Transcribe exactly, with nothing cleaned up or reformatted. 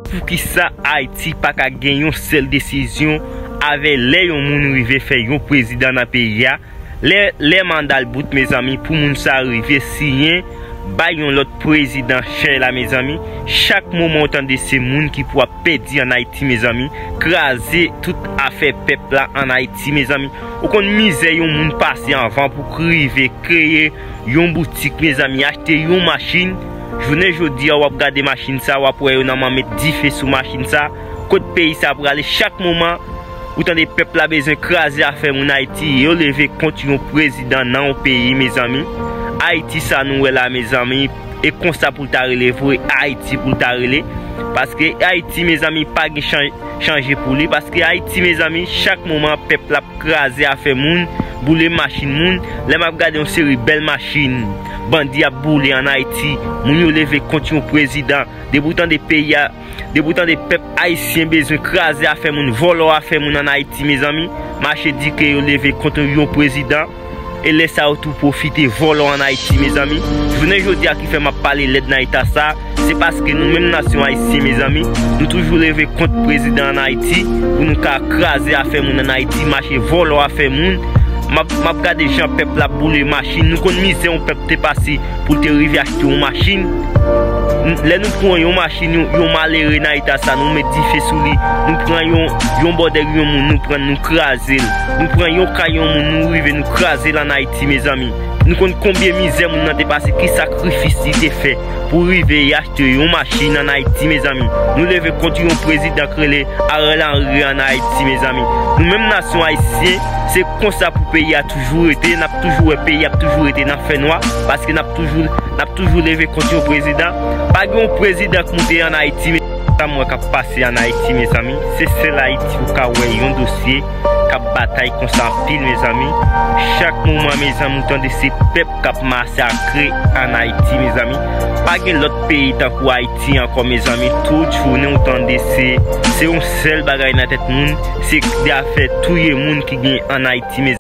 Poukisa Ayiti pa ka gen yon sèl desizyon avè lè yon moun rive fè yon prezidan nan peyi a? Lè, lè manda l bout, mezanmi, pou moun sa rive siyen, bay yon lòt prezidan chè la, mezanmi. Chak moman ou tande se moun ki pou ap pèdi an Ayiti, mezanmi. Kraze tout afè pèp la an Ayiti, mezanmi. Ou konn mizè yon moun pase anvan pou k rive kreye yon boutik, mezanmi, achte yon machin. Jounen jodi a, w ap gade machin sa, w ap wè yo nan man met dife sou machin sa. Kot peyi sa prale? Chak moman, ou tande pèp la bezwen kraze afè moun Ayiti, yo leve kont yon prezidan nan yon peyi, mezanmi. Ayiti sa nou wè la, mezanmi, e konsa pou l ta rele vre, Ayiti pou l ta rele. Paske Ayiti, mezanmi, pa gen chan-, chanje pou li. Paske Ayiti, mezanmi, chak moman pèp la ap kraze afè moun, boule machin moun. Lè m ap gade yon seri bèl machin bandi ap boule an Ayiti, moun yo leve kont yon prezidan. Depi w tande peyi a, depi w tande pèp ayisyen bezwen kraze afè moun, vòlò afè moun an Ayiti, mezanmi, mache di ke yo leve kont yon prezidan. E lè sa yo tou pwofite vòlò an Ayiti, mezanmi. Jounen jodi a ki fè m ap pale lèd nan eta sa, se paske nou menm nasyon ayisyen, mezanmi, nou toujou leve kont prezidan an Ayiti pou nou ka kraze afè moun an Ayiti, mache vòlò afè moun. M ap, m ap gade jan pèp la ap boule machin. Nou konn mizè yon pèp te pase pou l te rive achte yon machin. N-, lè nou pran yon machin, yon, yon malere nan eta sa, nou met dife sou li. Nou pran yon, yon bòdèg yon moun, nou pran, nou kraze l. Nou pran yon kay yon moun, nou rive, nou kraze l an Ayiti, mezanmi. Nou konn konbyen mizè moun nan te pase, ki sakrifis li te fè pou rive achte yon machin an Ayiti, mezanmi. Nou leve kont yon prezidan k rele Ariel Henry an Ayiti, mezanmi. Nou menm nasyon ayisyen, se konsa pou peyi a toujou rete, n ap toujou wè peyi ap toujou rete nan fènwa, paske n ap toujou, n ap toujou leve kont yon prezidan. Pa gen yon prezidan k moute an Ayiti, men sa m wè k ap pase an Ayiti, mezanmi. Se sèl Ayiti ou ka wè yon dosye k ap batay konsa anpil, mezanmi. Chak moman, mezanmi, ou tande se pèp k ap masakre an Ayiti, mezanmi. Pa gen lòt peyi tankou Ayiti ankò, mezanmi. Tout jounen ou tande se, se yon sèl bagay nan tèt moun, se de afè touye moun ki gen an Ayiti, mezanmi.